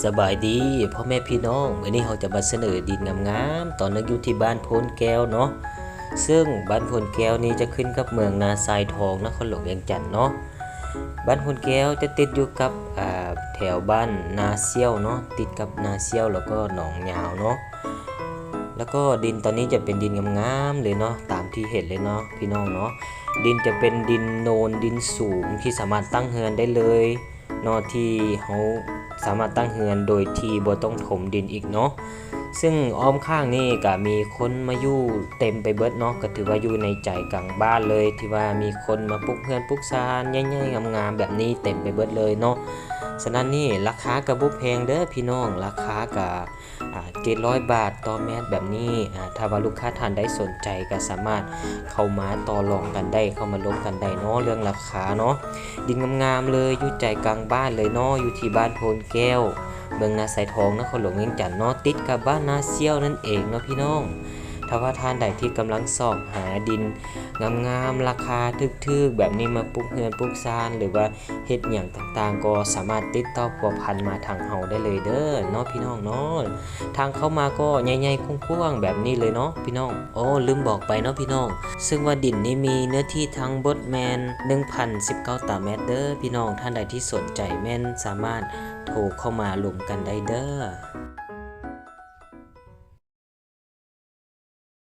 ສະບາຍດີພໍ່ແມ່ພີ່ນ້ອງ, ມື້ນີ້ເຮົາຈະມາສະເໜີດິນງາມໆ ຕອນໜຶ່ງຢູ່ທີ່ບ້ານໂພນແກ້ວເນາະ. ເຊິ່ງບ້ານໂພນແກ້ວນີ້ຈະຂຶ້ນກັບເມືອງນາຊາຍທອງ ນະຄອນຫຼວງວຽງຈັນເນາະ. ບ້ານໂພນແກ້ວຈະຕິດຢູ່ກັບ ອາ ແຖວບ້ານນາສ່ຽວເນາະ, ຕິດກັບນາສ່ຽວ ແລ້ວກໍໜອງຍາວເນາະ. ແລ້ວກໍດິນຕອນນີ້ຈະເປັນດິນງາມໆເລີຍເນາະ, ຕາມທີ່ເຫັນເລີຍເນາະພີ່ນ້ອງເນາະ. ດິນຈະເປັນດິນໂນນ ດິນສູງ ທີ່ສາມາດຕັ້ງເຮືອນໄດ້ເລີຍເນາະ, ທີ່ເຮົາສາມາດຕັ້ງເຮືອນໂດຍທີ່ບໍ່ຕ້ອງຖົມດິນອີກເນາະ. ເຊິ່ງອ້ອມຂ້າງນີ້ກະມີຄົນມາຢູ່ເຕັມໄປເບິດເນາະ, ກະຖືວ່າຢູ່ໃນໃຈກາງບ້ານເລີຍ ທີ່ວ່າມີຄົນມາປຸກເຮືອນປຸກຊານໃຫຍ່ໆງາມໆແບບນີ້ເຕັມໄປເບິດເລີຍເນາະ. ສະນັ້ນນີ້ລາຄາກະບໍ່ແພງເດີພີ່ນ້ອງ, ລາຄາກະ ອາ ເຈັດຮ້ອຍບາດຕໍ່ແມັດແບບນີ້. ອາ ຖ້າວ່າລູກຄ້າທ່ານໃດສົນໃຈກະສາມາດເຂົ້າມາຕໍ່ລອງກັນໄດ້, ເຂົ້າມາລົມກັນໄດ້ເນາະ ເລື່ອງລາຄາເນາະ. ດິນງາມໆເລີຍ ຢູ່ໃຈກາງບ້ານເລີຍເນາະ, ຢູ່ທີ່ບ້ານໂພນແກ້ວ ເມືອງນາຊາຍທອງ ນະຄອນຫຼວງວຽງຈັນເນາະ, ຕິດກັບບ້ານນາສ່ຽວນັ້ນເອງເນາະພີ່ນ້ອງ. ຖ້າວ່າທ່ານໃດທີ່ກຳລັງຊອກຫາດິນງາມໆ ລາຄາຖືກໆແບບນີ້ມາປຸກເຮືອນປຸກຊານ ຫຼືວ່າເຮັດຫຍັງຕ່າງໆ ກໍສາມາດຕິດຕໍ່ພົວພັນມາທາງເຮົາໄດ້ເລີຍເດີເນາະພີ່ນ້ອງເນາະ. ທາງເຂົ້າມາກໍໃຫຍ່ໆກວ້າງໆແບບນີ້ເລີຍເນາະພີ່ນ້ອງ. ໂອ້ ລືມບອກໄປເນາະພີ່ນ້ອງ, ເຊິ່ງວ່າດິນນີ້ມີເນື້ອທີ່ທັງເບິດແມ່ນໜຶ່ງພັນສິບເກົ້າຕາແມັດເດີພີ່ນ້ອງ. ທ່ານໃດທີ່ສົນໃຈແມ່ນສາມາດໂທເຂົ້າມາລົມກັນໄດ້ເດີ.